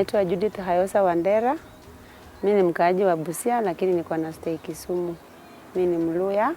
Naitwa Judith Hayosa Wandera. Mimi ni mkaaji wa Busia lakini niko na stay Kisumu. Mimi ni Mluya.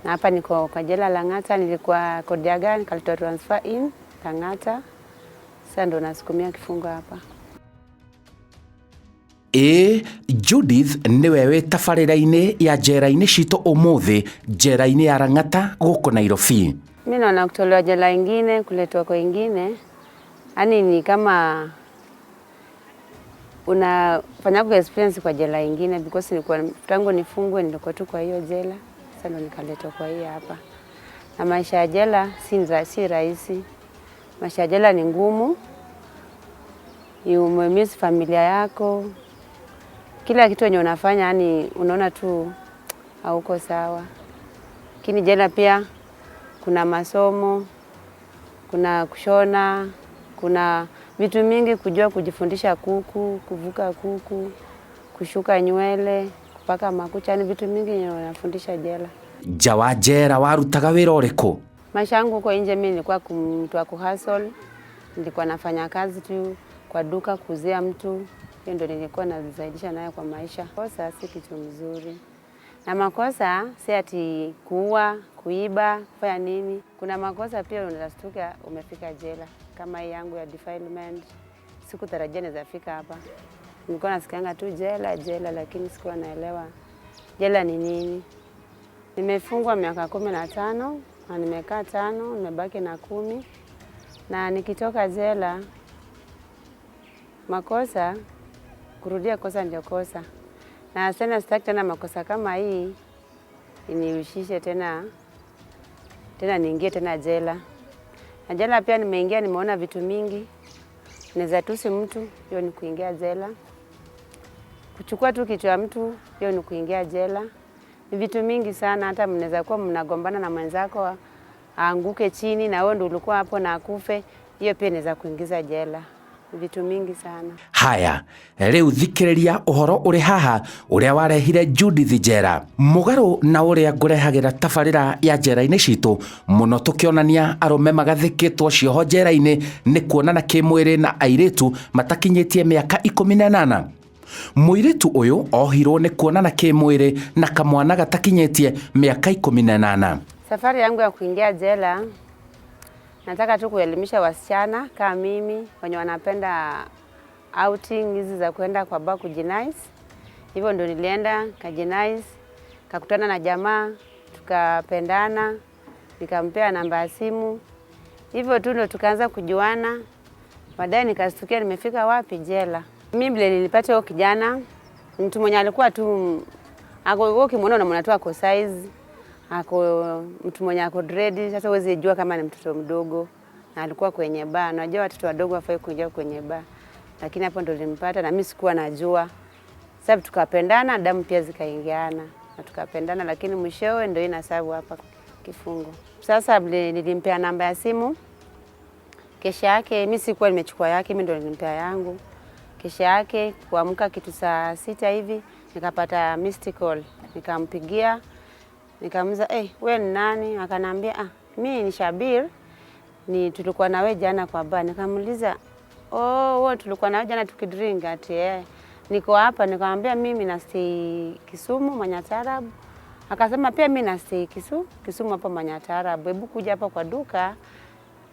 Na hapa niko kwa jela Lang'ata, nilikuwa Kodiaga, nikaletwa transfer in Lang'ata. Sasa ndo nasukumia kifungo hapa. Ĩ Judith nĩwe wĩ tabarĩra-inĩ ya njera-inĩ citũ ũmũthĩ, njera-inĩ ya Lang'ata gũkũ Nairobi. Mi naona kutolewa jela ingine kuletwa kwa ingine, yaani ni kama unafanya ku experience kwa jela ingine because nilikuwa tangu nifungwe nilikuwa tu kwa hiyo jela, sasa ndo nikaletwa kwa hii hapa. Na maisha ya jela si rahisi. Maisha ya jela ni ngumu, umemiss familia yako, kila kitu yenye unafanya, yani unaona tu hauko sawa. Lakini jela pia kuna masomo, kuna kushona, kuna vitu mingi kujua, kujifundisha kuku, kuvuka kuku, kushuka nywele, kupaka makucha, ni vitu mingi yenye wanafundisha jela. Nja wa njera warutaga wĩra ũrĩkũ? Maisha yangu huko nje, mimi nilikuwa mtu wa kuhustle, nilikuwa nafanya kazi tu kwa duka kuuzia mtu, hiyo ndio nilikuwa nazisaidisha nayo kwa maisha. Kosa si kitu mzuri, na makosa si ati kuua, kuiba, kufanya nini. Kuna makosa pia unaweza umefika jela, kama hii yangu ya defilement. Sikutarajia naweza fika hapa. Nilikuwa nasikianga tu jela jela, lakini sikuwa naelewa jela ni nini. Nimefungwa miaka 15 na nimekaa 5, nimebaki na 10. Na nikitoka jela, makosa, kurudia kosa ndio kosa. Na tena sitaki tena makosa kama hii inihusishe tena, tena niingie tena jela. Na jela pia nimeingia, nimeona vitu mingi. Unaweza tusi mtu, hiyo ni kuingia jela. Kuchukua tu kichwa ya mtu, hiyo ni kuingia jela. Ni vitu mingi sana, hata mnaweza kuwa mnagombana na mwenzako aanguke chini na wewe ndio ulikuwa hapo na akufe, hiyo pia inaweza kuingiza jela. Ni vitu mingi sana. Haya, rĩu thikĩrĩria ũhoro ũrĩ haha ũrĩa warehire Judith njera, mũgarũ na ũrĩa ngũrehagĩra tabarĩra ya njera-inĩ citũ mũno, tũkĩonania arũme magathĩkĩtwo cioho njera-inĩ nĩ kuonana kĩmwĩrĩ na airĩtu matakinyĩtie mĩaka 18. Mũirĩtu ũyũ ohirwo nĩ kuonana kĩmwĩrĩ na kamwana gatakinyĩtie mĩaka 18. Safari yangu ya kuingia jela, nataka tu kuelimisha wasichana kama mimi wenye wanapenda outing hizi za kuenda kwa bar kujinice. Hivyo ndio nilienda kajinice, kakutana na jamaa, tukapendana, nikampea namba ya simu. Hivyo tu ndio tukaanza kujuana. Baadaye nikastukia nimefika wapi? Jela. Mimi vile nilipata huyo kijana, mtu mwenye alikuwa tu ako, wewe ukimwona unamwona tu ako size, ako mtu mwenye ako dread, sasa huwezi jua kama ni mtoto mdogo. Na alikuwa kwenye bar. Unajua watoto wadogo hawafai kuingia kwenye bar. Lakini hapo ndo nilimpata na mimi sikuwa najua. Sasa tukapendana, damu pia zikaingiana na tukapendana, lakini mwishowe ndio inasabu hapa kifungo. Sasa vile nilimpea namba ya simu, kesha yake mimi sikuwa nimechukua yake, mimi ndo nilimpea yangu. Kesha yake kuamka kitu saa 6 hivi nikapata missed call, nikampigia nikamuuliza, wewe ni nani? Akanambia, mimi ni Shabir, ni tulikuwa na wewe jana kwa bar. Nikamuuliza, oh, wewe tulikuwa na wewe jana tukidrink? Ati niko hapa. Nikamwambia mimi na stay Kisumu Manyata. Akasema pia mimi na stay Kisumu hapa Manyata, hebu kuja hapa kwa duka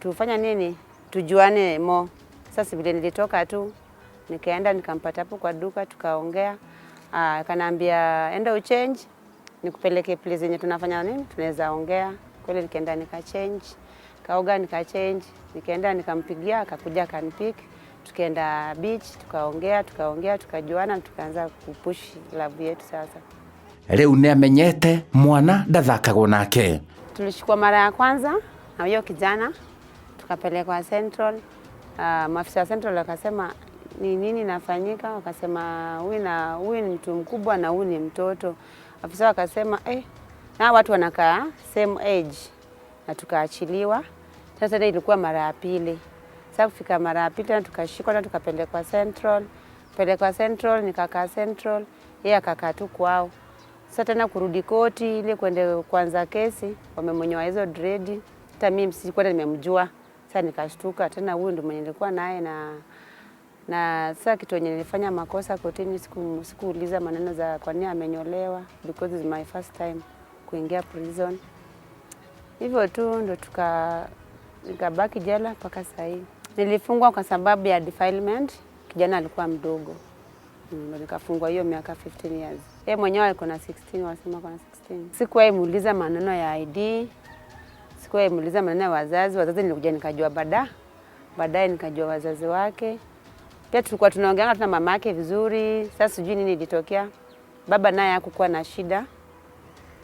tufanya nini, tujuane mo. Sasa vile nilitoka tu nikaenda nikampata hapo kwa duka tukaongea. Akaniambia enda uchange nikupeleke place yenye tunafanya nini, tunaweza ongea. Kweli nikaenda nikachange, kaoga nikachange, nikaenda nikampigia, akakuja akanipick, tukaenda beach tukaongea, tukaongea, tukajuana, tukaanza kupush love yetu sasa. Rĩu nĩ amenyete mwana ndathakagwo nake. Tulishikwa mara ya kwanza na huyo kijana tukapelekwa Central. Maafisa wa Central wakasema ni nini nafanyika, wakasema huyu na huyu ni mtu mkubwa na huyu ni mtoto. Afisa wakasema na watu wanakaa same age, na tukaachiliwa. Sasa ile ilikuwa mara ya pili. Sasa kufika mara ya pili tena tukashikwa na tukapelekwa Central. Pelekwa Central, nikakaa Central, yeye akakaa tu kwao. Sasa tena kurudi koti ili kwende kuanza kesi, wamemnyoa hizo dread. Hata mimi sikuwa nimemjua. Sasa nikashtuka tena, huyu ndio mwenye nilikuwa naye na sasa kitu yenye nilifanya makosa kotini, sikuuliza maneno za kwa nini amenyolewa, because it's my first time kuingia prison. Hivyo tu ndo nikabaki jela mpaka sasa hivi. Nilifungwa kwa sababu ya defilement, kijana alikuwa mdogo. Ndo nikafungwa hiyo miaka 15 years. Yeye mwenyewe alikuwa na 16, wasema ako na 16. Sikuwahi muuliza maneno ya ID, sikuwahi muuliza maneno ya wazazi. Wazazi nilikuja nikajua baadaye nikajua wazazi wake. Pia tulikuwa tunaongeanga tu na mama yake vizuri. Sasa sijui nini ilitokea. Baba naye hakukuwa na shida.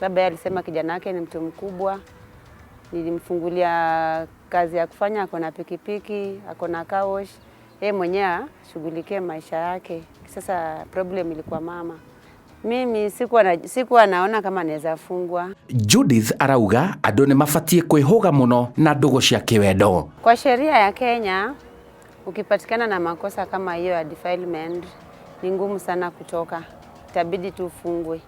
Baba yeye alisema kijana wake ni mtu mkubwa. Nilimfungulia kazi ya kufanya, ako na pikipiki, ako na car wash. Yeye mwenyewe ashughulikie maisha yake. Sasa problem ilikuwa mama. Mimi sikuwa naona kama naweza fungwa. Judith arauga andũ nĩ mabatiĩ kwĩhũga mũno na ndũgũ cia kĩwendo. Kwa sheria ya Kenya, ukipatikana na makosa kama hiyo ya defilement, ni ngumu sana kutoka. Itabidi tu ufungwe.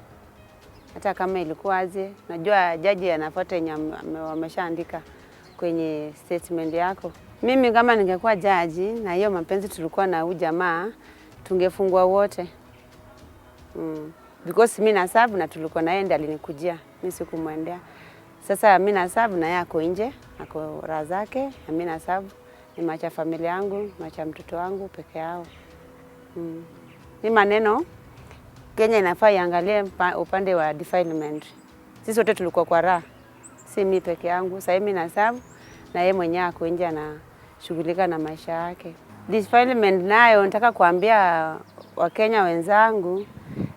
Hata kama ilikuwa aje, najua jaji anafuata yenye wameshaandika kwenye statement yako. Mimi kama ningekuwa jaji na hiyo mapenzi tulikuwa na huyu jamaa, tungefungwa wote. Because mimi na serve na tulikuwa na yeye ndiye alinikujia, mimi sikumwendea. Sasa mimi na serve na yeye ako nje, ako raha zake, na mimi na serve, nimeacha familia yangu, nimeacha mtoto wangu peke yao. Ni maneno Kenya inafaa iangalie upande wa defilement. Sisi wote tulikuwa kwa raha, si mimi peke yangu. Sasa mimi na serve na yeye mwenyewe ako nje anashughulika na maisha yake. Defilement nayo nataka kuambia Wakenya wenzangu,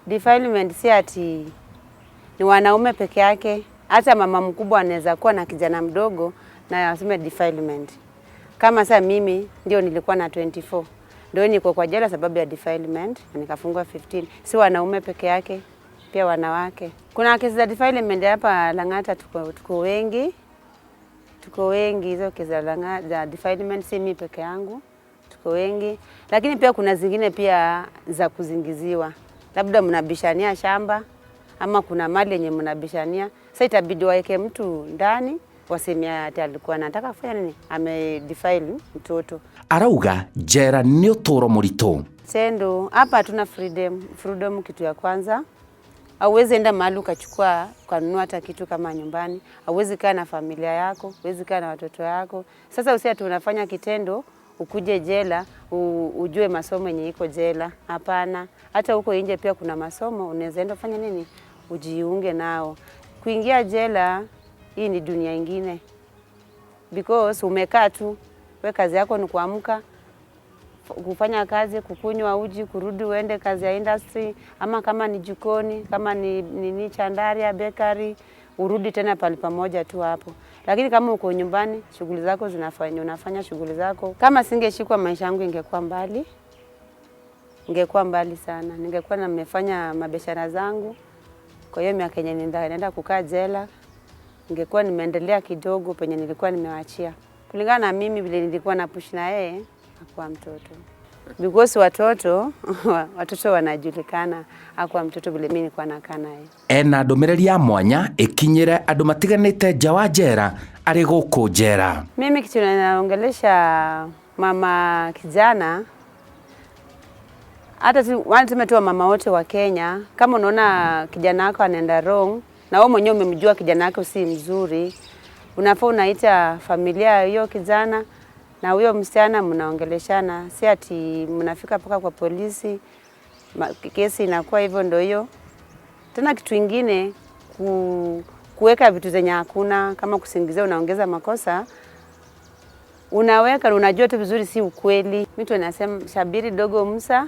defilement si ati ni wanaume peke yake. Hata mama mkubwa anaweza kuwa na kijana mdogo na aseme defilement. Kama sasa mimi ndio nilikuwa na 24, ndio niko kwa jela sababu ya defilement na nikafungwa 15. Si wanaume peke yake, pia wanawake. Kuna kesi za defilement hapa Lang'ata, tuko wengi. Tuko wengi hizo kesi za defilement, si mimi peke yangu. Tuko wengi. Lakini pia kuna zingine pia za kuzingiziwa. Labda mnabishania shamba ama kuna mali yenye mnabishania. Sasa itabidi waeke mtu ndani, waseme ati alikuwa anataka kufanya nini? Amedefile mtoto. Arauga jera nĩ ũtũũro mũritũ. Tendo hapa hatuna freedom. Freedom kitu ya kwanza. Hauwezi enda mahali ukachukua ukanunua hata kitu kama nyumbani. Hauwezi kaa na familia yako, huwezi kaa na watoto yako. Sasa usi ati unafanya kitendo ukuje jela ujue masomo yenye iko jela. Hapana. Hata huko nje pia kuna masomo unaweza enda ufanye nini? Ujiunge nao. Kuingia jela hii ni dunia ingine. Because umekaa tu, we kazi yako ni kuamka, kufanya kazi, kukunywa uji, kurudi uende kazi ya industry, ama kama ni jikoni, kama ni nini Chandaria, bakery, urudi tena pale pamoja tu hapo. Lakini kama uko nyumbani, shughuli zako zinafanya, unafanya shughuli zako. Kama singeshikwa maisha yangu ingekuwa mbali. Ingekuwa mbali sana. Ningekuwa nimefanya mabiashara zangu. Kwa hiyo miaka yenye naenda kukaa jela, ningekuwa nimeendelea kidogo penye nilikuwa nimewaachia. Kulingana na mimi vile nilikuwa na push na yeye, hakuwa mtoto. Because watoto wanajulikana, hakuwa mtoto vile mimi nilikuwa nakaa naye. Ena ndũmĩrĩri ya mwanya ĩkinyĩre andũ matiganĩte nja wa njera arĩ gũkũ njera. Mimi kitu naongelesha mama kijana, hata tuseme tu mama wote wa Kenya, kama unaona kijana wako anaenda wrong na wewe mwenyewe umemjua kijana wako si mzuri, unafaa unaita familia hiyo kijana na huyo msichana, mnaongeleshana, si ati mnafika mpaka kwa polisi, kesi inakuwa hivyo ndio hiyo. Tena kitu kingine, kuweka vitu zenye hakuna, kama kusingizia unaongeza makosa, unaweka unajua tu vizuri si ukweli. Mimi tu nasema Shabiri Dogo Musa,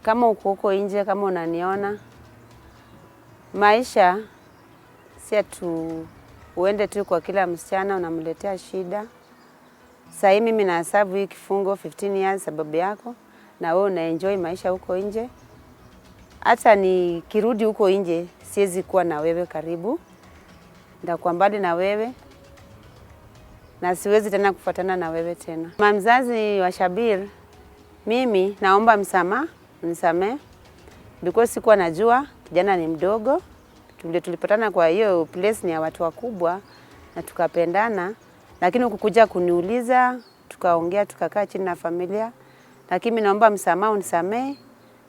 kama uko huko nje, kama unaniona, maisha si atu uende tu kwa kila msichana unamletea shida. Sasa mimi nahesabu hii kifungo 15 years sababu yako, na wewe una enjoy maisha huko nje. Hata nikirudi huko nje siwezi kuwa na wewe karibu, nitakuwa mbali na wewe na siwezi tena kufuatana na wewe tena. Mama mzazi wa Shabir, mimi naomba msamaha, unisamee, because sikuwa najua kijana ni mdogo. Tulipatana kwa hiyo place ni ya watu wakubwa na tukapendana, Lakini ukukuja kuniuliza, tukaongea, tukakaa chini na familia, lakini mimi naomba msamaha, unisamee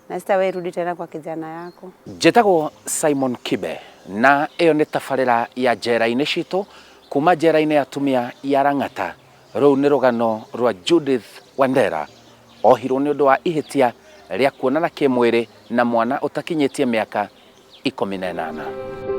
na sitawahi rudi tena kwa kijana yako. Njĩtagwo Simon Kibe na ĩyo nĩ tabarĩra ya njera-inĩ citũ kuma njera-inĩ ya atumia ya Lang'ata. Rũu nĩ rũgano rwa Judith Wandera ohirwo nĩ ũndũ wa ihĩtia rĩa kuonana kĩmwĩrĩ na mwana ũtakinyĩtie mĩaka 18.